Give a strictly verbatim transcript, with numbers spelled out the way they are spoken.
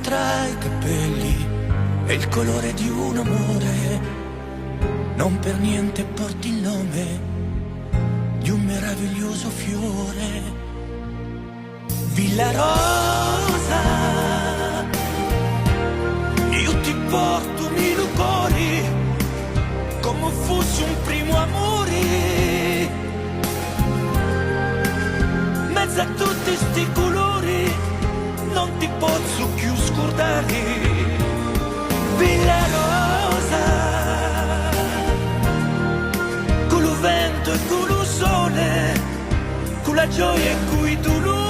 Tra i capelli è il colore di un amore, non per niente porti il nome di un meraviglioso fiore. Villa Rosa, io ti porto nel cuore come fosse un primo amore. Mezzo a tutti sti colori non ti posso più scordare. Villa Rosa, con lo vento e con lo sole, con la gioia e con i dolori.